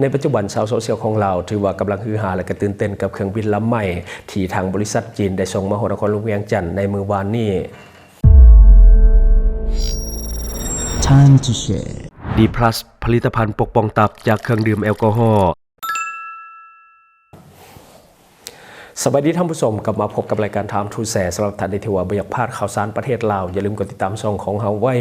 ໃນປັດຈຸບັນ ຊາວໂຊຊຽວຂອງລາວຖືວ່າກຳລັງຮືຮາ ແລະ ກະຕື່ນເຕັ້ນກັບເຄື່ອງບິນລຳໃໝ່ ທີ່ທາງບໍລິສັດຈີນໄດ້ສົ່ງມາຮອດນະຄອນຫຼວງວຽງຈັນໃນມື້ວານນີ້. Time to share. ດີພລັສ ຜະລິດຕະພັນປົກປ້ອງຕັບຈາກເຄື່ອງດື່ມແອລກໍຮໍ. ສະບາຍດີທ່ານຜູ້ຊົມ, ກັບມາພົບກັບລາຍການ Time to Share. ສຳລັບທ່ານໃດທີ່ວ່າບໍ່ຢາກພາດຂ່າວສານປະເທດລາວ, ຢ່າລືມກົດຕິດຕາມຊ່ອງຂອງເຮົາໄວ້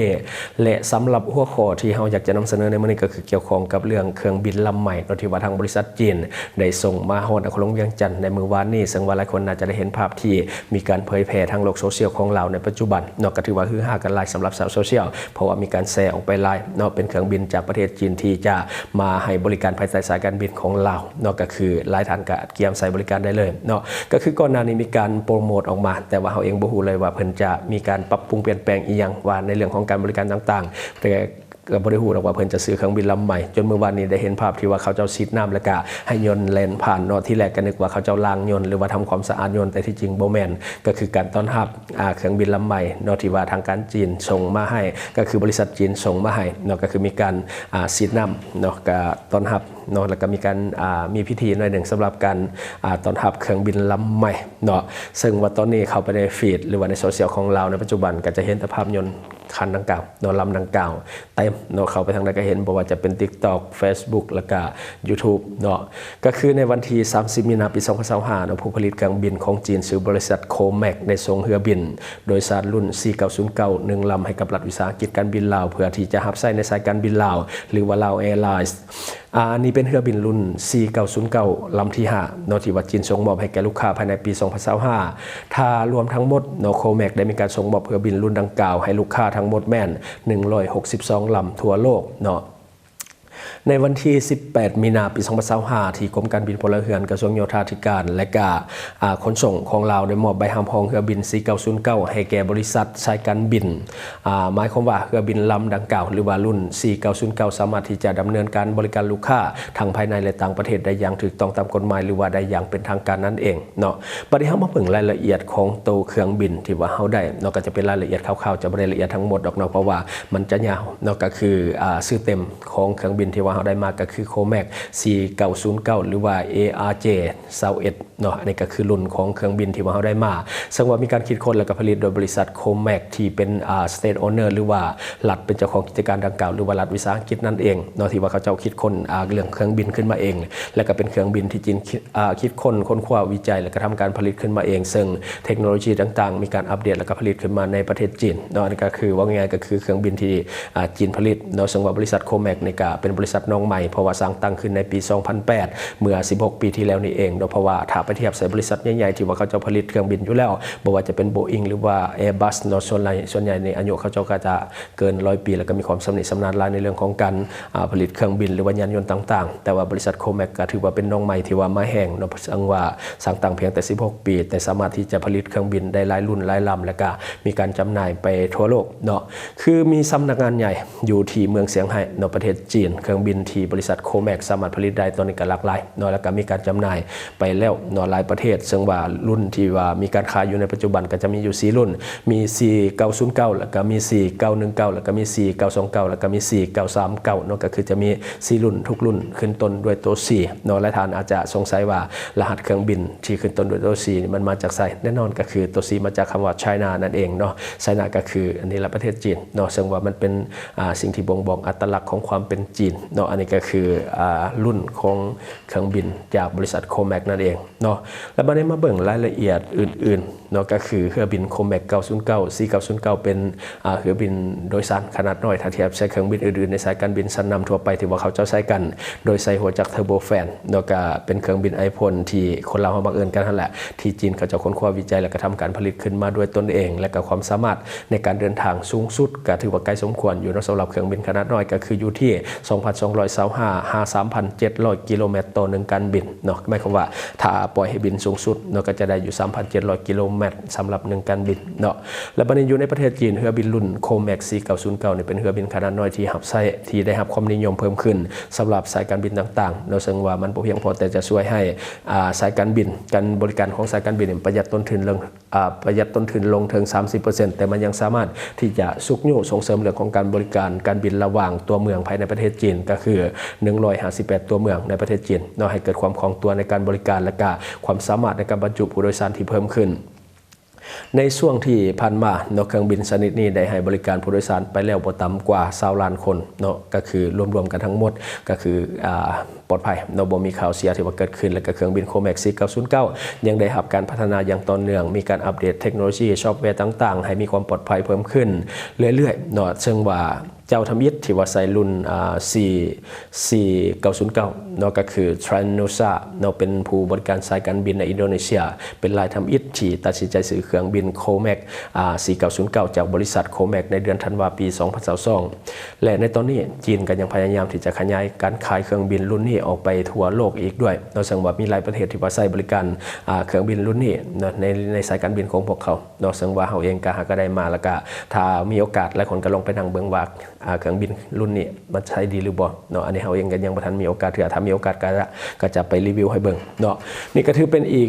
ແລະ ສຳລັບຫົວຂໍ້ທີ່ເຮົາຢາກຈະນຳສະເໜີໃນມື້ນີ້ ກໍຄືກ່ຽວຂ້ອງກັບເລື່ອງເຄື່ອງບິນລຳໃໝ່ເນາະ ທີ່ວ່າທາງບໍລິສັດຈີນໄດ້ສົ່ງມາຮອດນະຄອນຫຼວງວຽງຈັນໃນມື້ວານນີ້, ເຊິ່ງວ່າຫຼາຍຄົນໜ້າຈະໄດ້ເຫັນພາບທີ່ມີການເຜີຍແຜ່ທາງໂລກໂຊຊຽວຂອງລາວໃນປັດຈຸບັນເນາະ, ກໍຖືວ່າຮືຮາກັນຫຼາຍສຳລັບຊາວໂຊຊຽວ ເພາະວ່າມີການແຊອອກໄປຫຼາຍເນາະ, ເປັນເຄື່ອງບິນຈາກປະເທດຈີນທີ່ຈະມາໃຫ້ບໍລິການພາຍໃຕ້ສາຍການບິນຂອງລາວເນາະ, ກໍຄືຫຼາຍທ່ານກໍກຽມໃສ່ບໍລິການໄດ້ເລີຍເນາະ. ກໍຄືກ່ອນໜ້ານີ້ມີການໂປຣໂມດອອກມາ, ແຕ່ວ່າເຮົາເອງບໍ່ຮູ້ເລີຍວ່າເພິ່ນຈະມີການປັບປຸງປ່ຽນແປງອີ່ຫຍັງວ່າໃນເລື່ອງຂອງການບໍລິການຕ່າງໆ, ແຕ່ກໍບໍ່ໄດ້ຮູ້ດອກວ່າເພິ່ນຈະຊື້ເຄື່ອງບິນລຳໃໝ່. ຈົນມື້ວານນີ້ໄດ້ເຫັນພາບທີ່ວ່າເຂົາເຈົ້າສີດນ້ຳ ແລ້ວກະໃຫ້ຍົນແລ່ນຜ່ານເນາະ, ທີແລກກໍນຶກວ່າເຂົາເຈົ້າລ້າງຍົນ ຫຼືວ່າທຳຄວາມສະອາດຍົນ, ແຕ່ທີ່ຈິງບໍ່ແມ່ນ, ກໍຄືການຕ້ອນຮັບ ອ່າ ເຄື່ອງບິນລຳໃໝ່ເນາະ ທີ່ວ່າທາງການຈີນສົ່ງມາໃຫ້, ກໍຄືບໍລິສັດຈີນສົ່ງມາໃຫ້ເນາະ, ກໍຄືມີການ ອ່າ ສີດນ້ຳເນາະ ກະຕ້ອນຮັບເນາະ, ແລ້ວກະມີການ ອ່າ ມີພິທີໜ້ອຍໜຶ່ງສຳລັບການ ອ່າ ຕ້ອນຮັບເຄື່ອງບິນລຳໃໝ່ເນາະ. ເຊິ່ງວ່າຕອນນີ້ເຂົ້າໄປໃນຟີດ ຫຼືວ່າໃນໂຊຊຽວຂອງລາວໃນປັດຈຸບັນ ກໍຈະເຫັນແຕ່ພາບຍົນຄັນດັ່ງກ່າວເນາະ, ລຳດັ່ງກ່າວເຕັມເນາະ, ເຂົ້າໄປທາງໃດກໍເຫັນ, ບໍ່ວ່າຈະເປັນ TikTok, Facebook ແລ້ວກະ YouTube ເນາະ. ກໍຄືໃນວັນທີສາມສິບ ມີນາ ປີສອງພັນຊາວຫ້າເນາະ, ຜູ້ຜະລິດເຄື່ອງບິນຂອງຈີນ ຊື່ບໍລິສັດ Comac ໄດ້ສົ່ງເຮືອບິນໂດຍສານລຸ້ນ ສີ່ເກົ້າສູນເກົ້າ ໜຶ່ງລຳ ໃຫ້ກັບລັດວິສາຫະກິດການບິນລາວ ເພື່ອທີ່ຈະຮັບໃຊ້ໃນສາຍການບິນລາວ ຫຼືວ່າ Lao Airlines. ອ່າ ອັນນີ້ເປັນເຮືອບິນລຸ້ນ ສີ່ເກົ້າສູນເກົ້າ ລຳທີຫ້າເນາະ ທີ່ວ່າຈີນສົ່ງມອບໃຫ້ແກ່ລູກຄ້າພາຍໃນປີສອງພັນຊາວຫ້າ. ຖ້າລວມທັງໝົດເນາະ, Comac ໄດ້ມີການສົ່ງມອບເຮືອບິນລຸ້ນດັ່ງກ່າວໃຫ້ລູກຄ້າທັງໝົດແມ່ນ ໜຶ່ງຮ້ອຍຫົກສິບສອງ ລຳທົ່ວໂລກເນາະ. ໃນວັນທີສິບແປດ ມີນາ ປີສອງພັນຊາວຫ້າ ທີ່ກົມການບິນພົນລະເຮືອນ ກະຊວງໂຍທາທິການ ແລະກະ ອ່າ ຂົນສົ່ງຂອງລາວ ໄດ້ມອບໃບຮັບຮອງເຮືອບິນ ສີ່ເກົ້າສູນເກົ້າ ໃຫ້ແກ່ບໍລິສັດສາຍການບິນ. ອ່າ ໝາຍຄວາມວ່າເຮືອບິນລຳດັ່ງກ່າວ ຫຼືວ່າລຸ້ນ ສີ່ເກົ້າສູນເກົ້າ ສາມາດທີ່ຈະດຳເນີນການບໍລິການລູກຄ້າທັງພາຍໃນ ແລະ ຕ່າງປະເທດໄດ້ຢ່າງຖືກຕ້ອງຕາມກົດໝາຍ ຫຼືວ່າໄດ້ຢ່າງເປັນທາງການນັ້ນເອງເນາະ. ບັດນີ້ເຮົາມາເບິ່ງລາຍລະອຽດຂອງໂຕເຄື່ອງບິນທີ່ວ່າເຮົາໄດ້ເນາະ, ກໍຈະເປັນລາຍລະອຽດຄ່າວໆ ຈະບໍ່ໄດ້ລະອຽດທັງໝົດດອກເນາະ ເພາະວ່າມັນຈະຍາວເນາະ. ກໍຄື ອ່າ ຊື່ເຕັມຂອງເຄື່ອງບິນທີ່ວ່າເຮົາໄດ້ມາ ກໍຄື Comac ສີ່ເກົ້າສູນເກົ້າ ຫຼືວ່າ ເອອາເຈ ຊາວເອັດ ເນາະ. ອັນນີ້ກໍຄືລຸ້ນຂອງເຄື່ອງບິນທີ່ວ່າເຮົາໄດ້ມາ, ເຊິ່ງວ່າມີການຄິດຄົ້ນ ແລະ ກໍຜະລິດໂດຍບໍລິສັດ Comac ທີ່ເປັນ ອ່າ State Owner ຫຼືວ່າລັດເປັນເຈົ້າຂອງກິດຈະການດັ່ງກ່າວ ຫຼືວ່າລັດວິສາຫະກິດນັ້ນເອງເນາະ, ທີ່ວ່າເຂົາເຈົ້າຄິດຄົ້ນ ອ່າ ເລື່ອງເຄື່ອງບິນຂຶ້ນມາເອງ ແລະ ກໍເປັນເຄື່ອງບິນທີ່ຈີນ ອ່າ ຄິດຄົ້ນຄົ້ນຄວ້າວິໄຈ ແລະ ກະທຳການຜະລິດຂຶ້ນມາເອງ, ເຊິ່ງເທັກໂນໂລຊີຕ່າງໆ ມີການອັບເດດ ແລະ ກໍຜະລິດຂຶ້ນມາໃນປະເທດຈີນເນາະ. ອັນນີ້ກໍຄື ເວົ້າງ່າຍໆ ກໍຄືເຄື່ອງບິນທີ່ ອ່າ ຈີນຜະລິດເນາະ, ເຊິ່ງວ່າບໍລິສັດ Comac ນີ້ກະເປັນບໍລິສັດນ້ອງໃໝ່ ເພາະວ່າສ້າງຕັ້ງຂຶ້ນໃນປີສອງພັນແປດ ເມື່ອສິບຫົກປີທີ່ແລ້ວນີ້ເອງເນາະ. ເພາະວ່າຖ້າໄປທຽບໃສ່ບໍລິສັດໃຫຍ່ໆ ທີ່ວ່າເຂົາເຈົ້າຜະລິດເຄື່ອງບິນຢູ່ແລ້ວ ບໍ່ວ່າຈະເປັນ Boeing ຫຼືວ່າ Airbus ເນາະ, ສ່ວນໃຫຍ່ ສ່ວນໃຫຍ່ນີ້ອາຍຸເຂົາເຈົ້າກໍຈະເກີນຮ້ອຍປີ ແລ້ວກໍມີຄວາມຊຳນິຊຳນານຫຼາຍໃນເລື່ອງຂອງການ ອ່າ ຜະລິດເຄື່ອງບິນ ຫຼືວ່າຍານຍົນຕ່າງໆ, ແຕ່ວ່າບໍລິສັດ Comac ກໍຖືວ່າເປັນນ້ອງໃໝ່ທີ່ວ່າມາແຮງເນາະ, ເຊິ່ງວ່າສ້າງຕັ້ງພຽງແຕ່ສິບຫົກປີ ແຕ່ສາມາດທີ່ຈະຜະລິດເຄື່ອງບິນໄດ້ຫຼາຍລຸ້ນຫຼາຍລຳ ແລ້ວກໍມີການຈຳໜ່າຍໄປທົ່ວໂລກເນາະ. ຄືມີສຳນັກງານໃຫຍ່ຢູ່ທີ່ເມືອງຊຽງໄຮ້ເນາະ ປະເທດຈີນ. ເຄື່ອງບິນທີ່ບໍລິສັດ Comac ສາມາດຜະລິດໄດ້ຕອນນີ້ກໍຫຼາກຫຼາຍເນາະ ແລ້ວກໍມີການຈຳໜ່າຍໄປແລ້ວເນາະ ຫຼາຍປະເທດ, ເຊິ່ງວ່າລຸ້ນທີ່ວ່າມີການຂາຍຢູ່ໃນປັດຈຸບັນກໍຈະມີຢູ່ສີ່ລຸ້ນ, ມີ ສີ່ເກົ້າສູນເກົ້າ ແລ້ວກໍມີ ສີ່ເກົ້າໜຶ່ງເກົ້າ ແລ້ວກໍມີ ສີ່ເກົ້າສອງເກົ້າ ແລ້ວກໍມີ ສີ່ເກົ້າສາມເກົ້າ ເນາະ. ກໍຄືຈະມີສີ່ລຸ້ນ, ທຸກລຸ້ນຂຶ້ນຕົ້ນດ້ວຍໂຕ C ເນາະ. ຫຼາຍທ່ານອາດຈະສົງໄສວ່າລະຫັດເຄື່ອງບິນທີ່ຂຶ້ນຕົ້ນດ້ວຍໂຕ C ນີ້ມັນມາຈາກໃສ? ແນ່ນອນກໍຄືໂຕ C ມາຈາກຄຳວ່າ China ນັ້ນເອງເນາະ. China ກໍຄືອັນນີ້ລະ ປະເທດຈີນເນາະ, ເຊິ່ງວ່າມັນເປັນ ອ່າ ສິ່ງທີ່ບົ່ງບອກອັດຕະລັກຂອງຄວາມເປັນຈີນເນາະ. ອັນນີ້ກໍຄື ອ່າ ລຸ້ນຂອງເຄື່ອງບິນຈາກບໍລິສັດ Comac ນັ້ນເອງເນາະ. ແລ້ວບັດນີ້ມາເບິ່ງລາຍລະອຽດອື່ນໆເນາະ, ກໍຄືເຮືອບິນ Comac ເກົ້າສູນເກົ້າ ສີ່ເກົ້າສູນເກົ້າ ເປັນ ອ່າ ເຮືອບິນໂດຍສານຂະໜາດນ້ອຍ ຖ້າທຽບໃສ່ເຄື່ອງບິນອື່ນໆໃນສາຍການບິນຊັ້ນນຳທົ່ວໄປທີ່ວ່າເຂົາເຈົ້າໃຊ້ກັນ, ໂດຍໃຊ້ຫົວຈັກ Turbofan ເນາະ, ກໍເປັນເຄື່ອງບິນໄອໂຟນທີ່ຄົນລາວເຮົາມັກເອີ້ນກັນຫັ້ນແຫຼະ, ທີ່ຈີນເຂົາເຈົ້າຄົ້ນຄວ້າວິໄຈ ແລະ ກະທຳການຜະລິດຂຶ້ນມາດ້ວຍຕົນເອງ, ແລະ ກໍຄວາມສາມາດໃນການເດີນທາງສູງສຸດກໍຖືວ່າໄກສົມຄວນຢູ່ເນາະ. ສຳລັບເຄື່ອງບິນຂະໜາດນ້ອຍກໍຄືຢູ່ທີ່ສອງພັນສອງຮ້ອຍຊາວຫ້າ ຫາ ສາມພັນເຈັດຮ້ອຍກິໂລແມັດຕໍ່ໜຶ່ງການບິນເນາະ, ໝາຍຄວາມວ່າຖ້າປ່ອຍໃຫ້ບິນສູງສຸດເນາະ ກໍຈະໄດ້ຢູ່ສາມພັນເຈັດຮ້ອຍກິໂລແມັດສຳລັບໜຶ່ງການບິນເນາະ. ແລ້ວບັດນີ້ຢູ່ໃນປະເທດຈີນ ເຮືອບິນລຸ້ນ Comac ສີ່ເກົ້າສູນເກົ້ານີ້ເປັນເຮືອບິນຂະໜາດນ້ອຍທີ່ຮັບໃຊ້ ທີ່ໄດ້ຮັບຄວາມນິຍົມເພີ່ມຂຶ້ນສຳລັບສາຍການບິນຕ່າງໆເນາະ, ເຊິ່ງວ່າມັນບໍ່ພຽງພໍແຕ່ຈະຊ່ວຍໃຫ້ ອ່າ ສາຍການບິນ, ການບໍລິການຂອງສາຍການບິນນີ້ປະຢັດຕົ້ນທຶນເລື່ອງ ອ່າ ປະຢັດຕົ້ນທຶນລົງເຖິງສາມສິບເປີເຊັນ, ແຕ່ມັນຍັງສາມາດທີ່ຈະຊຸກຍູ້ສົ່ງເສີມເລື່ອງຂອງການບໍລິການການບິນລະຫວ່າງຕົວເມືອງພາຍໃນປະເທດຈີນ ກໍຄື ໜຶ່ງຮ້ອຍຫ້າສິບແປດ ຕົວເມືອງໃນປະເທດຈີນເນາະ ໃຫ້ເກີດຄວາມຄ່ອງຕົວໃນການບໍລິການ ແລະກະຄວາມສາມາດໃນການບັນຈຸຜູ້ໂດຍສານທີ່ເພີ່ມຂຶ້ນ. ໃນຊ່ວງທີ່ຜ່ານມາເນາະ ເຄື່ອງບິນຊະນິດນີ້ໄດ້ໃຫ້ບໍລິການຜູ້ໂດຍສານໄປແລ້ວບໍ່ຕ່ຳກວ່າ ຊາວລ້ານຄົນເນາະ ກໍຄືລວມໆກັນທັງໝົດ ກໍຄື ອາ ປອດໄພເນາະ ບໍ່ມີຂ່າວເສຍທີ່ວ່າເກີດຂຶ້ນ ແລະກະເຄື່ອງບິນໂຄແມັກ ສີ່ເກົ້າສູນເກົ້າ ຍັງໄດ້ຮັບການພັດທະນາຢ່າງຕໍ່ເນື່ອງ ມີການອັບເດດເທັກໂນໂລຊີ ຊອບແວຕ່າງໆ ໃຫ້ມີຄວາມປອດໄພເພີ່ມຂຶ້ນເລື້ອຍໆເນາະ ເຊິ່ງວ່າ ເຈົ້າທຳອິດທີ່ວ່າໃສ່ລຸ້ນ ອາ ສີ່ ສີ່ເກົ້າສູນເກົ້າເນາະ ກໍຄື Trinusa ເນາະ ເປັນຜູ້ບໍລິການສາຍການບິນໃນອິນໂດເນເຊຍ ເປັນລາຍທຳອິດທີ່ຕັດສິນໃຈຊື້ເຄື່ອງບິນໂຄແມັກ ອາ ສີ່ເກົ້າສູນເກົ້າ ຈາກບໍລິສັດໂຄແມັກໃນເດືອນທັນວາ ປີສອງພັນຊາວສອງ ແລະໃນຕອນນີ້ຈີນກໍຍັງພະຍາຍາມທີ່ຈະຂະຫຍາຍການຂາຍເຄື່ອງບິນລຸ້ນນີ້ອອກໄປທົ່ວໂລກອີກດ້ວຍເນາະ ເຊິ່ງວ່າມີຫຼາຍປະເທດທີ່ວ່າໃຊ້ບໍລິການ ອາ ເຄື່ອງບິນລຸ້ນນີ້ເນາະ ໃນ ໃນສາຍການບິນຂອງພວກເຂົາ ເນາະ ເຊິ່ງວ່າເຮົາເອງກໍຫາກໍໄດ້ມາ ແລ້ວກໍຖ້າມີໂອກາດ ຫຼາຍຄົນກໍລອງໄປນັ່ງເບິ່ງວ່າ ອາ ເຄື່ອງບິນລຸ້ນນີ້ມັນໃຊ້ດີຫຼືບໍ່ເນາະ ອັນນີ້ເຮົາເອງກໍຍັງບໍ່ທັນມີໂອກາດເທື່ອ ຖ້າມີໂອກາດກໍຈະ ກໍຈະໄປຣີວິວໃຫ້ເບິ່ງເນາະ. ນີ້ກໍຖືເປັນອີກ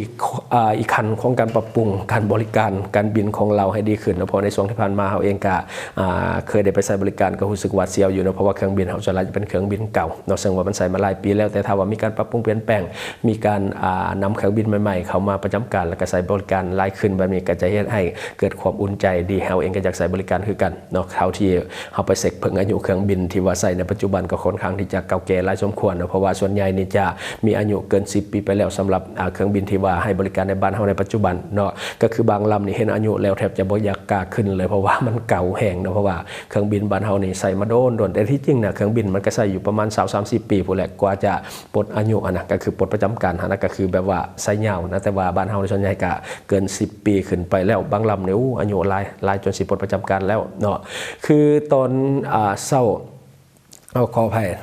ອາ ອີກຂັ້ນຂອງການປັບປຸງການບໍລິການການບິນຂອງລາວໃຫ້ດີຂຶ້ນເນາະ ເພາະໃນຊ່ວງທີ່ຜ່ານມາເຮົາເອງກໍ ອາ ເຄີຍໄດ້ໄປໃຊ້ບໍລິການ ກໍຮູ້ສຶກຫວາດສຽວຢູ່ເນາະ ເພາະວ່າເຄື່ອງບິນເຮົາສ່ວນຫຼາຍຈະເປັນເຄື່ອງບິນເກົ່າເນາະ ເຊິ່ງວ່າມັນໃຊ້ມາຫຼາຍປີແລ້ວ ແຕ່ຖ້າວ່າມີການປັບປຸງປ່ຽນແປງ ມີການ ອາ ນຳເຄື່ອງບິນໃໝ່ໆເຂົ້າມາປະຈຳການ ແລ້ວກໍໃຊ້ບໍລິການຫຼາຍຂຶ້ນ ແບບນີ້ກໍຈະເຮັດໃຫ້ເກີດຄວາມອຸ່ນໃຈດີ ເຮົາເອງກໍຢາກໃຊ້ບໍລິການຄືກັນເນາະ. ເທົ່າທີ່ເຮົາໄປເຊັກເບິ່ງອາຍຸເຄື່ອງບິນທີ່ວ່າໃຊ້ໃນປັດຈຸບັນ ກໍຄ່ອນຂ້າງທີ່ຈະເກົ່າແກ່ຫຼາຍສົມຄວນເນາະ ເພາະວ່າສ່ວນໃຫຍ່ນີ້ຈະມີອາຍຸເກີນສິບປີໄປແລ້ວ ສຳລັບ ອາ ເຄື່ອງບິນທີ່ວ່າໃຫ້ບໍລິການໃນບ້ານເຮົາໃນປັດຈຸບັນເນາະ. ກໍຄືບາງລຳນີ້ເຫັນອາຍຸແລ້ວແທບຈະບໍ່ຢາກກ້າຂຶ້ນເລີຍ ເພາະວ່າມັນເກົ່າແຮງເນາະ ເພາະວ່າເຄື່ອງບິນບ້ານເຮົານີ້ໃຊ້ມາໂດນໆ ແຕ່ທີ່ຈິງນະ ເຄື່ອງບິນມັນກໍໃຊ້ຢູ່ປະມານຊາວສາມສິບປີພຸ້ນແຫຼະ ກວ່າຈະ ປົດອາຍຸຫັ້ນນະ ກໍຄືປົດປະຈຳການຫັ້ນນະ ກໍຄືແບບວ່າໃຊ້ຍາວນະ ແຕ່ວ່າບ້ານເຮົານີ້ສ່ວນໃຫຍ່ກະເກີນສິບປີຂຶ້ນໄປແລ້ວ ບາງລຳນີ້ ໂອ້ ອາຍຸຫຼາຍ ຫຼາຍຈົນຊິປົດປະຈຳການແລ້ວເນາະ. ຄືຕອນ ອາ ເຊົ້າ ເອົາ ຂໍອະໄພ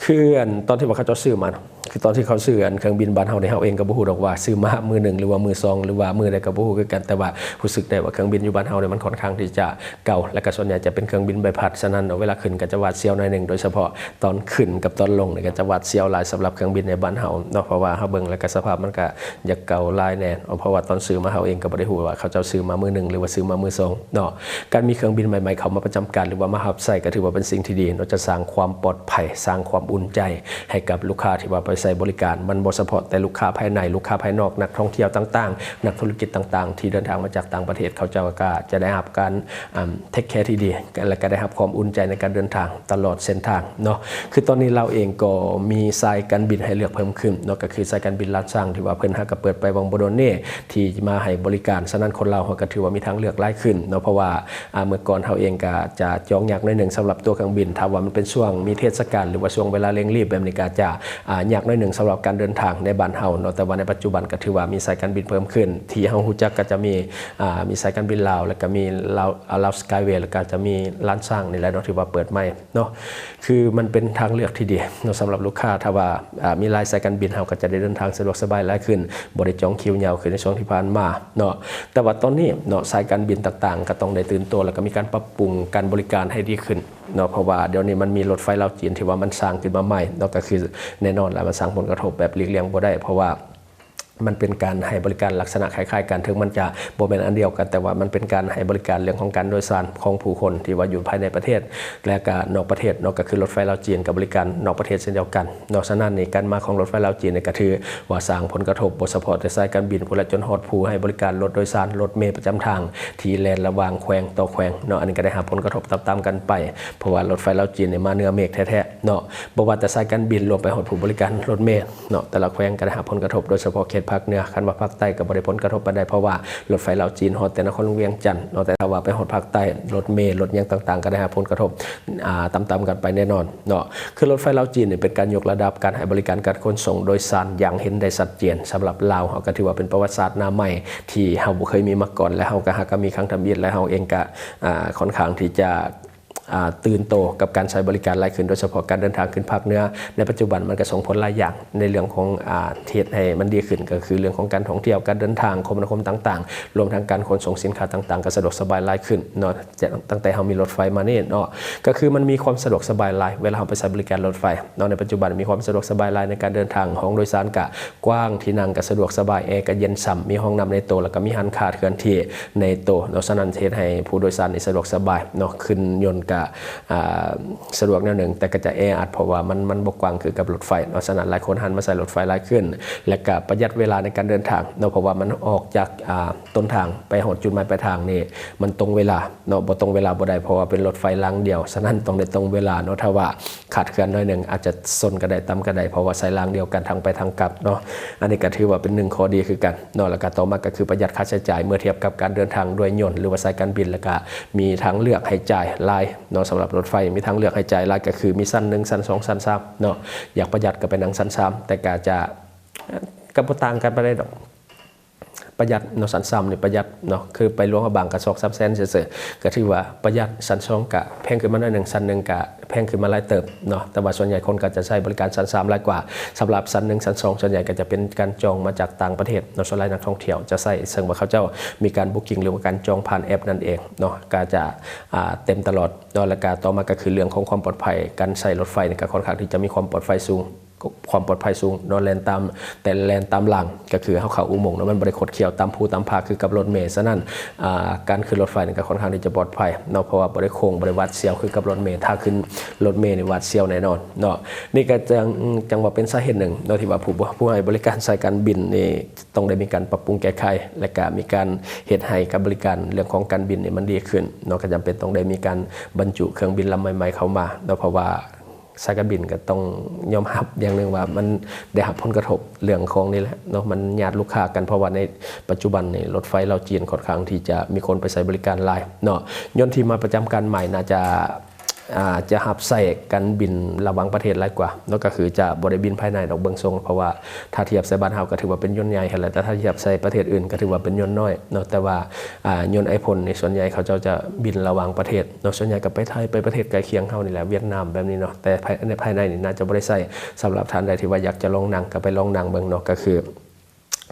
ຄືອັນຕອນທີ່ວ່າເຂົາເຈົ້າຊື້ມາ ຄືຕອນທີ່ເຂົາຊື້ອັນເຄື່ອງບິນບ້ານເຮົານີ້ ເຮົາເອງກໍບໍ່ຮູ້ດອກວ່າຊື້ມາມືໜຶ່ງ ຫຼືວ່າມືສອງ ຫຼືວ່າມືໃດກໍບໍ່ຮູ້ຄືກັນ ແຕ່ວ່າຮູ້ສຶກໄດ້ວ່າເຄື່ອງບິນຢູ່ບ້ານເຮົານີ້ມັນຄ່ອນຂ້າງທີ່ຈະ ເກົ່າ ແລະກະສ່ວນໃຫຍ່ຈະເປັນເຄື່ອງບິນໃບພັດ ສະນັ້ນເວລາຂຶ້ນກະຈະຫວາດສຽວໜ້ອຍໜຶ່ງ ໂດຍສະເພາະຕອນຂຶ້ນກັບຕອນລົງນີ້ກະຈະຫວາດສຽວຫຼາຍສຳລັບເຄື່ອງບິນໃນບ້ານເຮົາເນາະ ເພາະວ່າເຮົາເບິ່ງແລ້ວກະສະພາບມັນກະຢາກເກົ່າຫຼາຍແດ່ ເພາະວ່າຕອນຊື້ມາເຮົາເອງກະບໍ່ໄດ້ຮູ້ວ່າເຂົາເຈົ້າຊື້ມາມືໜຶ່ງ ຫຼືວ່າຊື້ມາມືສອງເນາະ. ການມີເຄື່ອງບິນໃໝ່ໆເຂົ້າມາປະຈຳການ ຫຼືວ່າມາຮັບໃຊ້ ກະຖືວ່າເປັນສິ່ງທີ່ດີເນາະ ຈະສ້າງຄວາມປອດໄພ ສ້າງຄວາມອຸ່ນໃຈໃຫ້ກັບລູກຄ້າທີ່ວ່າໄປໃຊ້ບໍລິການ ມັນບໍ່ສະເພາະແຕ່ລູກຄ້າພາຍໃນ ລູກຄ້າພາຍນອກ ນັກທ່ອງທ່ຽວຕ່າງໆ ນັກທຸລະກິດຕ່າງໆ ທີ່ເດີນທາງມາຈາກຕ່າງປະເທດ ເຂົາເຈົ້າກະຈະໄດ້ຮັບການ ເທກແຄທີ່ດີ ແລະກະໄດ້ຮັບຄວາມອຸ່ນໃຈໃນການເດີນທາງຕະຫຼອດເສັ້ນທາງເນາະ. ຄືຕອນນີ້ລາວເອງກໍມີສາຍການບິນໃຫ້ເລືອກເພີ່ມຂຶ້ນເນາະ ກໍຄືສາຍການບິນລ້ານຊ້າງ ທີ່ວ່າເພິ່ນຫາກະເປີດໄປຫວ່າງບໍ່ດົນນີ້ ທີ່ມາໃຫ້ບໍລິການ. ສະນັ້ນຄົນລາວເຮົາກະຖືວ່າມີທາງເລືອກຫຼາຍຂຶ້ນເນາະ ເພາະວ່າ ອາ ເມື່ອກ່ອນເຮົາເອງກະຈະຈອງຍາກໜ້ອຍໜຶ່ງສຳລັບຕົວເຄື່ອງບິນ ຖ້າວ່າມັນເປັນຊ່ວງມີເທດສະການ ຫຼືວ່າຊ່ວງເວລາເລັ່ງລີບແບບນີ້ ກະຈະ ອາ ຍາກໜ້ອຍໜຶ່ງສຳລັບການເດີນທາງໃນບ້ານເຮົາເນາະ. ແຕ່ວ່າໃນປັດຈຸບັນກະຖືວ່າມີສາຍການບິນເພີ່ມຂຶ້ນ ທີ່ເຮົາຮູ້ຈັກກະຈະມີ ອາ ມີສາຍການບິນລາວ ແລ້ວກະມີລາວ ອາ ລາວສະກາຍເວ ແລ້ວກະຈະມີລ້ານຊ້າງນີ້ແຫຼະເນາະ ທີ່ວ່າເປີດໃໝ່ເນາະ. ຄືມັນເປັນທາງເລືອກທີ່ດີເນາະ ສຳລັບລູກຄ້າ ຖ້າວ່າ ອາ ມີຫຼາຍສາຍການບິນ ເຮົາກະຈະໄດ້ເດີນທາງສະດວກສະບາຍຫຼາຍຂຶ້ນ ບໍ່ໄດ້ຈອງຄິວຍາວຄືໃນຊ່ວງທີ່ຜ່ານມາເນາະ. ແຕ່ວ່າຕອນນີ້ເນາະ ສາຍການບິນຕ່າງໆກະຕ້ອງໄດ້ຕື່ນໂຕ ແລ້ວກະມີການປັບປຸງການບໍລິການໃຫ້ດີຂຶ້ນເນາະ ເພາະວ່າດຽວນີ້ມັນມີລົດໄຟລາວຈີນທີ່ວ່າມັນສ້າງຂຶ້ນມາໃໝ່ເນາະ ກະຄືແນ່ນອນລະ ມັນສ້າງຜົນກະທົບແບບຫຼີກລ່ຽງບໍ່ໄດ້ ເພາະວ່າ ມັນເປັນການໃຫ້ບໍລິການລັກສະນະຄ້າຍໆກັນ ເຖິງມັນຈະບໍ່ແມ່ນອັນດຽວກັນ ແຕ່ວ່າມັນເປັນການໃຫ້ບໍລິການເລື່ອງຂອງການໂດຍສານຂອງຜູ້ຄົນທີ່ວ່າຢູ່ພາຍໃນປະເທດ ແລະກະນອກປະເທດເນາະ ກະຄືລົດໄຟລາວຈີນກັບບໍລິການນອກປະເທດເຊັ່ນດຽວກັນເນາະ. ສະນັ້ນນີ້ ການມາຂອງລົດໄຟລາວຈີນນີ້ກະຖືວ່າສ້າງຜົນກະທົບບໍ່ສະເພາະແຕ່ສາຍການບິນພຸ້ນແຫຼະ ຈົນຮອດຜູ້ໃຫ້ບໍລິການລົດໂດຍສານ ລົດເມປະຈຳທາງທີ່ແລ່ນລະຫວ່າງແຂວງຕໍ່ແຂວງເນາະ ອັນນີ້ກະໄດ້ຮັບຜົນກະທົບຕາມໆກັນໄປ ເພາະວ່າລົດໄຟລາວຈີນນີ້ມາເນື້ອເມກແທ້ໆເນາະ. ບໍ່ວ່າແຕ່ສາຍການບິນ ລວມໄປຮອດຜູ້ບໍລິການລົດເມ ເນາະ ແຕ່ລະແຂວງກະໄດ້ຮັບຜົນກະທົບ ໂດຍສະເພາະເຂດພາກເໜືອ. ຄັນວ່າພາກໃຕ້ກະບໍ່ໄດ້ຜົນກະທົບປານໃດ ເພາະວ່າລົດໄຟລາວຈີນຮອດແຕ່ນະຄອນຫຼວງວຽງຈັນເນາະ ແຕ່ຖ້າວ່າໄປຮອດພາກໃຕ້ ລົດເມ ລົດຫຍັງຕ່າງໆກະໄດ້ຮັບຜົນກະທົບ ອາ ຕາມໆກັນໄປແນ່ນອນເນາະ. ຄືລົດໄຟລາວຈີນນີ້ເປັນການຍົກລະດັບການໃຫ້ບໍລິການການຂົນສົ່ງໂດຍສານຢ່າງເຫັນໄດ້ຊັດເຈນ ສຳລັບລາວເຮົາກະຖືວ່າເປັນປະຫວັດສາດໜ້າໃໝ່ທີ່ເຮົາບໍ່ເຄີຍມີມາກ່ອນ ແລະເຮົາກະຫາກະມີຄັ້ງທຳອິດ ແລະເຮົາເອງກະ ອາ ຂ້ອນຂ້າງທີ່ຈະ ອາ ຕື່ນໂຕກັບການໃຊ້ບໍລິການຫຼາຍຂຶ້ນ ໂດຍສະເພາະການເດີນທາງຂຶ້ນພາກເໜືອ. ໃນປັດຈຸບັນມັນກະສົ່ງຜົນຫຼາຍຢ່າງໃນເລື່ອງຂອງ ອາ ເຮັດໃຫ້ມັນດີຂຶ້ນ ກະຄືເລື່ອງຂອງການທ່ອງທ່ຽວ ການເດີນທາງ ຄົມມະນາຄົມຕ່າງໆ ລວມທັງການຂົນສົ່ງສິນຄ້າຕ່າງໆ ກະສະດວກສະບາຍຫຼາຍຂຶ້ນເນາະ ຕັ້ງແຕ່ເຮົາມີລົດໄຟມານີ້ເນາະ. ກະຄືມັນມີຄວາມສະດວກສະບາຍຫຼາຍ ເວລາເຮົາໄປໃຊ້ບໍລິການລົດໄຟເນາະ ໃນປັດຈຸບັນມີຄວາມສະດວກສະບາຍຫຼາຍໃນການເດີນທາງ ຫ້ອງໂດຍສານກະກວ້າງ ທີ່ນັ່ງກະສະດວກສະບາຍ ແອກະເຢັນຊ່ຳ ມີຫ້ອງນ້ຳໃນໂຕ ແລ້ວກະມີຮ້ານຄ້າເຄື່ອນທີ່ໃນໂຕເນາະ. ສະນັ້ນເຮັດໃຫ້ຜູ້ໂດຍສານນີ້ສະດວກສະບາຍເນາະ ຂຶ້ນຍົນກະ ອ່າ ສະດວກແນວໜຶ່ງ ແຕ່ກໍຈະແອອັດ ເພາະວ່າມັນ ມັນບໍ່ກວ້າງຄືກັບລົດໄຟເນາະ. ສະນັ້ນຫຼາຍຄົນຫັນມາໃຊ້ລົດໄຟຫຼາຍຂຶ້ນ ແລະກະປະຢັດເວລາໃນການເດີນທາງເນາະ ເພາະວ່າມັນອອກຈາກ ອ່າ ຕົ້ນທາງໄປຮອດຈຸດໝາຍປາຍທາງນີ້ ມັນຕົງເວລາເນາະ. ບໍ່ຕົງເວລາບໍ່ໄດ້ ເພາະວ່າເປັນລົດໄຟລາງດຽວ ສະນັ້ນຕ້ອງໄດ້ຕົງເວລາເນາະ. ຖ້າວ່າຂາດເຄື່ອນໜ້ອຍໜຶ່ງ ອາດຈະຊົນກໍໄດ້ ຕຳກໍໄດ້ ເພາະວ່າໃຊ້ລາງດຽວກັນທັງໄປທັງກັບເນາະ. ອັນນີ້ກໍຖືວ່າເປັນໜຶ່ງຂໍ້ດີຄືກັນເນາະ. ແລ້ວກໍຕໍ່ມາກໍຄືປະຢັດຄ່າໃຊ້ຈ່າຍເມື່ອທຽບກັບການເດີນທາງດ້ວຍຍົນ ຫຼືວ່າສາຍການບິນ ແລ້ວກໍມີທາງເລືອກໃຫ້ຈ່າຍຫຼາຍເນາະ. ສຳລັບລົດໄຟມີທາງເລືອກໃຫ້ຈ່າຍຫຼາຍ ກໍຄືມີຊັ້ນໜຶ່ງ ຊັ້ນສອງ ຊັ້ນສາມເນາະ. ຢາກປະຢັດກໍໄປນັ່ງຊັ້ນສາມ ແຕ່ກໍຈະ ກໍບໍ່ຕ່າງກັນປານໃດດອກ ປະຢັດເນາະ. ຊັ້ນສາມນີ້ປະຢັດເນາະ ຄືໄປຫຼວງພະບາງກະສອງສາມແສນຊື່ໆ ກະຖືວ່າປະຢັດ. ຊັ້ນສອງກະແພງຂຶ້ນມາໜ້ອຍໜຶ່ງ ຊັ້ນໜຶ່ງກະແພງຂຶ້ນມາຫຼາຍເຕີບເນາະ. ແຕ່ວ່າສ່ວນໃຫຍ່ຄົນກໍຈະໃຊ້ບໍລິການຊັ້ນສາມຫຼາຍກວ່າ. ສຳລັບຊັ້ນໜຶ່ງ ຊັ້ນສອງ ສ່ວນໃຫຍ່ກໍຈະເປັນການຈອງມາຈາກຕ່າງປະເທດເນາະ. ສ່ວນຫຼາຍນັກທ່ອງທ່ຽວຈະໃຊ້ ເຊິ່ງວ່າເຂົາເຈົ້າມີການ booking ຫຼືວ່າການຈອງຜ່ານແອັບນັ້ນເອງເນາະ ກໍຈະ ອ່າ ເຕັມຕະຫຼອດເນາະ. ແລ້ວກະຕໍ່ມາກໍຄືເລື່ອງຂອງຄວາມປອດໄພ ການໃຊ້ລົດໄຟນີ້ກໍຄ່ອນຂ້າງທີ່ຈະມີຄວາມປອດໄຟສູງ ຄວາມປອດໄພສູງເນາະ. ແລ່ນຕາມ ແຕ່ແລ່ນຕາມລາງ ກໍຄືເຮົາເຂົ້າອຸໂມງເນາະ ມັນບໍ່ໄດ້ຄົດຄ້ຽວຕາມພູຕາມຜາຄືກັບລົດເມ. ສະນັ້ນ ອ່າ ການຂຶ້ນລົດໄຟນີ້ກໍຄ່ອນຂ້າງທີ່ຈະປອດໄພເນາະ ເພາະວ່າບໍ່ໄດ້ໂຄ້ງ ບໍ່ໄດ້ຫວາດສຽວຄືກັບລົດເມ. ຖ້າຂຶ້ນລົດເມນີ້ຫວາດສຽວແນ່ນອນເນາະ. ນີ້ກໍຈັ່ງ ຈັ່ງວ່າເປັນສາເຫດໜຶ່ງເນາະ ທີ່ວ່າຜູ້ ຜູ້ໃຫ້ບໍລິການສາຍການບິນນີ້ຕ້ອງໄດ້ມີການປັບປຸງແກ້ໄຂ ແລະກະມີການເຮັດໃຫ້ກັບບໍລິການເລື່ອງຂອງການບິນນີ້ມັນດີຂຶ້ນເນາະ. ກໍຈຳເປັນຕ້ອງໄດ້ມີການບັນຈຸເຄື່ອງບິນລຳໃໝ່ໆເຂົ້າມາເນາະ ເພາະວ່າ ສາຍການບິນກໍຕ້ອງຍອມຮັບຢ່າງໜຶ່ງວ່າ ມັນໄດ້ຮັບຜົນກະທົບເລື່ອງຂອງນີ້ແຫຼະເນາະ ມັນຍາດລູກຄ້າກັນ. ເພາະວ່າໃນປັດຈຸບັນນີ້ ລົດໄຟລາວ-ຈີນຄ່ອນຂ້າງທີ່ຈະມີຄົນໄປໃຊ້ບໍລິການຫຼາຍເນາະ. ຍົນທີ່ມາປະຈຳການໃໝ່ໜ້າຈະ ອ່າ ຈະຮັບໃຊ້ການບິນລະຫວ່າງປະເທດຫຼາຍກວ່າເນາະ ກໍຄືຈະບໍ່ໄດ້ບິນພາຍໃນດອກເບິ່ງຊົງ. ເພາະວ່າຖ້າທຽບໃສ່ບ້ານເຮົາກໍຖືວ່າເປັນຍົນໃຫຍ່ຫັ້ນແຫຼະ ແຕ່ຖ້າທຽບໃສ່ປະເທດອື່ນກໍຖືວ່າເປັນຍົນນ້ອຍເນາະ. ແຕ່ວ່າ ອ່າ ຍົນໄອພົນນີ້ ສ່ວນໃຫຍ່ເຂົາເຈົ້າຈະບິນລະຫວ່າງປະເທດເນາະ ສ່ວນໃຫຍ່ກໍໄປໄທ ໄປປະເທດໃກ້ຄຽງເຮົານີ້ແຫຼະ ຫວຽດນາມແບບນີ້ເນາະ. ແຕ່ພາຍ ໃນພາຍໃນນີ້ໜ້າຈະບໍ່ໄດ້ໃຊ້. ສຳລັບທ່ານໃດທີ່ວ່າຢາກຈະລອງນັ່ງ ກໍໄປລອງນັ່ງເບິ່ງເນາະ ກໍຄື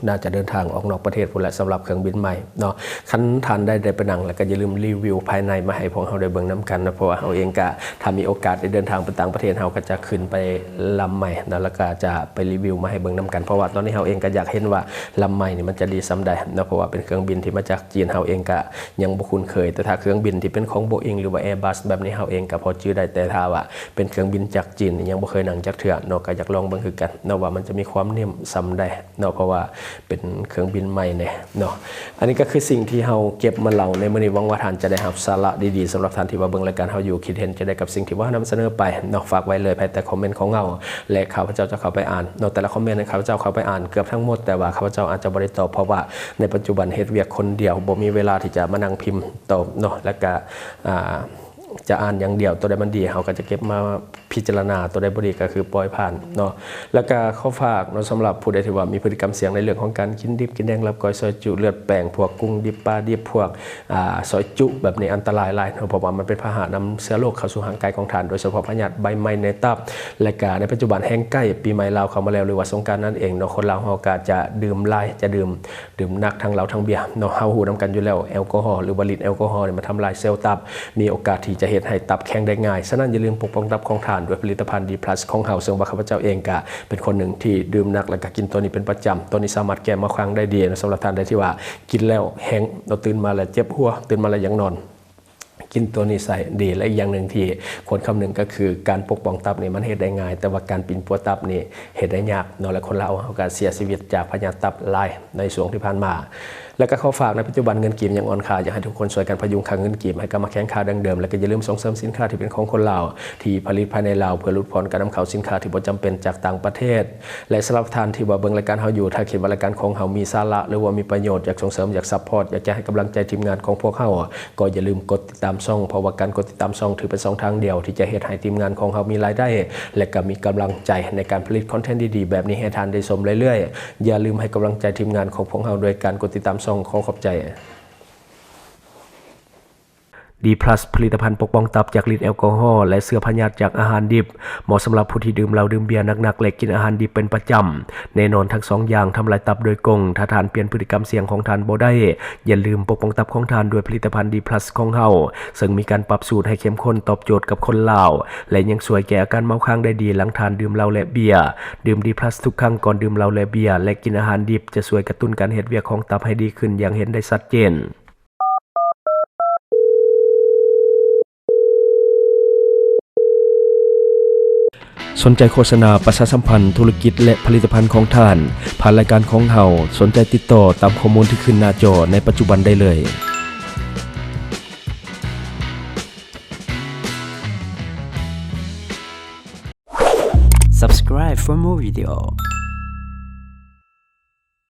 ໜ້າຈະເດີນທາງອອກນອກປະເທດພຸ້ນແຫຼະ ສຳລັບເຄື່ອງບິນໃໝ່ເນາະ. ຄັນທ່ານໃດໄດ້ໄປນັ່ງແລ້ວ ກໍຢ່າລືມຣີວິວພາຍໃນມາໃຫ້ພວກເຮົາໄດ້ເບິ່ງນຳກັນເນາະ ເພາະວ່າເຮົາເອງກໍ ຖ້າມີໂອກາດໄດ້ເດີນທາງໄປຕ່າງປະເທດ ເຮົາກໍຈະຂຶ້ນໄປລຳໃໝ່ເນາະ ແລ້ວກໍຈະໄປຣີວິວມາໃຫ້ເບິ່ງນຳກັນ. ເພາະວ່າຕອນນີ້ເຮົາເອງກໍຢາກເຫັນວ່າລຳໃໝ່ນີ້ມັນຈະດີສ່ຳໃດເນາະ ເພາະວ່າເປັນເຄື່ອງບິນທີ່ມາຈາກ ຈີນ ເຮົາເອງກະຍັງບໍ່ຄຸ້ນເຄີຍ. ແຕ່ຖ້າເຄື່ອງບິນທີ່ເປັນຂອງໂບອິງ ຫຼືວ່າແອຣ໌ບັສແບບນີ້ ເຮົາເອງກະພໍຈື່ໄດ້. ແຕ່ຖ້າວ່າເປັນເຄື່ອງບິນຈາກຈີນນີ້ ຍັງບໍ່ເຄີຍນັ່ງຈັກເທື່ອເນາະ ກະຢາກລອງເບິ່ງຄືກັນເນາະ ວ່າມັນຈະມີຄວາມເໜັ້ມສ່ຳໃດເນາະ ເພາະວ່າເປັນເຄື່ອງບິນໃໝ່ແດ່ເນາະ. ອັນນີ້ກໍຄືສິ່ງທີ່ເຮົາເກັບມາເລົ່າໃນມື້ນີ້. ຫວັງວ່າທ່ານຈະໄດ້ຮັບສາລະດີໆ. ສຳລັບທ່ານທີ່ວ່າເບິ່ງລາຍການເຮົາຢູ່ ຄິດເຫັນຈັ່ງໃດກັບສິ່ງທີ່ວ່າເຮົານຳສະເໜີໄປເນາະ ຝາກໄວ້ເລີຍພາຍໃຕ້ຄອມເມັນຂອງເຮົາ ແລະ ຂ້າພະເຈົ້າຈະເຂົ້າໄປອ່ານເນາະ. ແຕ່ລະຄອມເມັນນັ້ນ ຂ້າພະເຈົ້າເຂົ້າໄປອ່ານເກືອບທັງໝົດ ແຕ່ວ່າຂ້າພະເຈົ້າອາດຈະບໍ່ໄດ້ຕອບ ເພາະວ່າໃນປັດຈຸບັນເຮັດວຽກຄົນດຽວ ບໍ່ມີເວລາທີ່ຈະມານັ່ງພິມຕອບເນາະ ແລ້ວກະ ອ່າ ຈະອ່ານຢ່າງດຽວ. ໂຕໃດມັນດີ ເຮົາກໍຈະເກັບມາພິຈາລະນາ, ໂຕໃດບໍ່ດີກໍຄືປ່ອຍຜ່ານເນາະ. ແລ້ວກະຂໍຝາກເນາະ ສຳລັບຜູ້ໃດທີ່ວ່າມີພຶດຕິກຳສ່ຽງໃນເລື່ອງຂອງການກິນດິບກິນແດງ, ລາບກ້ອຍ, ຊອຍຈຸ, ເລືອດແປງ, ພວກກຸ້ງດິບ, ປາດິບ, ພວກ ອ່າ ຊອຍຈຸແບບນີ້ ອັນຕະລາຍຫຼາຍເນາະ, ເພາະວ່າມັນເປັນພາຫະນຳເຊື້ອໂລກເຂົ້າສູ່ຮ່າງກາຍຂອງທ່ານ, ໂດຍສະເພາະພະຍາດໃບໄມ້ໃນຕັບ. ແລະກະໃນປັດຈຸບັນແຮ່ງໃກ້ປີໃໝ່ລາວເຂົ້າມາແລ້ວ ຫຼືວ່າສົງການນັ້ນເອງເນາະ, ຄົນລາວເຮົາກະຈະດື່ມຫຼາຍ, ຈະດື່ມ ດື່ມໜັກທັງເຫຼົ້າທັງເບຍເນາະ. ເຮົາຮູ້ນຳກັນຢູ່ແລ້ວ ແອລກໍຮໍ ຫຼືວ່າລິດແອລກໍຮໍນີ້ມັນທຳລາຍເຊວຕັບ, ມີໂອກາດທີ່ຈະເຮັດໃຫ້ຕັບແຂງໄດ້ງ່າຍ. ສະນັ້ນຢ່າລືມປົກປ້ອງຕັບຂອງທ່ານດ້ວຍຜະລິດຕະພັນ ດີພລັສ ຂອງເຮົາ, ເຊິ່ງວ່າຂ້າພະເຈົ້າເອງກະເປັນຄົນໜຶ່ງທີ່ດື່ມໜັກ ແລະກະກິນໂຕນີ້ເປັນປະຈຳ. ໂຕນີ້ສາມາດແກ້ໝອກຄາງໄດ້ດີເນາະ, ສຳລັບທ່ານໃດທີ່ວ່າກິນແລ້ວແຫ້ງເນາະ, ຕື່ນມາແລ້ວເຈັບຫົວ, ຕື່ນມາແລ້ວຢາກນອນ. ກິນໂຕນີ້ໃສ່ດີ ແລະ ອີກຢ່າງໜຶ່ງທີ່ຄວນຄຳນຶງກໍຄື ການປົກປ້ອງຕັບນີ້ມັນເຮັດໄດ້ງ່າຍ, ແຕ່ວ່າການປິ່ນປົວຕັບນີ້ເຮັດໄດ້ຍາກເນາະ, ແລະ ຄົນລາວເຮົາກໍເສຍຊີວິດຈາກພະຍາດຕັບຫຼາຍໃນຊ່ວງທີ່ຜ່ານມາ. ແລະ ກໍຂໍຝາກໃນປັດຈຸບັນເງິນກີບຍັງອ່ອນຄ່າ, ຢາກໃຫ້ທຸກຄົນຊ່ວຍກັນພະຍຸງຄ່າເງິນກີບໃຫ້ກັບມາແຂງຄ່າດັ່ງເດີມ, ແລະ ກໍຢ່າລືມສົ່ງເສີມສິນຄ້າທີ່ເປັນຂອງຄົນລາວ ທີ່ຜະລິດພາຍໃນລາວ ເພື່ອຫຼຸດຜ່ອນການນຳເຂົ້າສິນຄ້າທີ່ບໍ່ຈຳເປັນຈາກຕ່າງປະເທດ. ແລະ ສຳລັບທ່ານທີ່ວ່າເບິ່ງລາຍການເຮົາຢູ່, ຖ້າຄິດວ່າລາຍການຂອງເຮົາມີສາລະ ຫຼືວ່າມີປະໂຫຍດ, ຢາກສົ່ງເສີມ, ຢາກຊັບພອດ, ຢາກຈະໃຫ້ກຳລັງໃຈທີມງານຂອງພວກເຮົາ, ກໍຢ່າລືມກົດຕິດຕາມຊ່ອງ, ເພາະວ່າການກົດຕິດຕາມຊ່ອງຖືເປັນຊ່ອງທາງດຽວທີ່ຈະເຮັດໃຫ້ທີມງານຂອງເຮົາມີລາຍໄດ້ ແລະ ກໍມີກຳລັງໃຈໃນການຜະລິດຄອນເທັນດີໆແບບນີ້ໃຫ້ທ່ານໄດ້ຊົມເລື້ອຍໆ. ຢ່າລືມໃຫ້ກຳລັງໃຈທີມງານຂອງພວກເຮົາດ້ວຍການກົດຕິດຕາມຊ່ອງ. ຂໍຂອບໃຈ. ດີພລັສ ຜະລິດຕະພັນປົກປ້ອງຕັບຈາກລິດແອລກໍຮໍ ແລະ ເຊື້ອພະຍາດຈາກອາຫານດິບ. ເໝາະສຳລັບຜູ້ທີ່ດື່ມເຫຼົ້າ, ດື່ມເບຍໜັກໆ ແລະ ກິນອາຫານດິບເປັນປະຈຳ. ແນ່ນອນທັງສອງຢ່າງທຳລາຍຕັບໂດຍກົງ. ຖ້າທ່ານປ່ຽນພຶດຕິກຳສ່ຽງຂອງທ່ານບໍ່ໄດ້, ຢ່າລືມປົກປ້ອງຕັບຂອງທ່ານດ້ວຍຜະລິດຕະພັນດີພລັສຂອງເຮົາ, ເຊິ່ງມີການປັບສູດໃຫ້ເຂັ້ມຂຸ້ນຕອບໂຈດກັບຄົນລາວ ແລະ ຍັງຊ່ວຍແກ້ອາການເມົາຄ້າງໄດ້ດີຫຼັງທ່ານດື່ມເຫຼົ້າ ແລະ ເບຍ. ດື່ມດີພລັສທຸກຄັ້ງກ່ອນດື່ມເຫຼົ້າ ແລະ ເບຍ ແລະ ກິນອາຫານດິບ ຈະຊ່ວຍກະຕຸ້ນການເຮັດວຽກຂອງຕັບໃຫ້ດີຂຶ້ນຢ່າງເຫັນໄດ້ຊັດເຈນ. ສົນໃຈໂຄສະນາປະຊາສຳພັນທຸລະກິດ ແລະ ຜະລິດຕະພັນຂອງທ່ານ ຜ່ານລາຍການຂອງເຮົາ, ສົນໃຈຕິດຕໍ່ຕາມຂໍ້ມູນທີ່ຂຶ້ນໜ້າຈໍໃນປັດຈຸບັນໄດ້ເລີຍ. Subscribe for more video.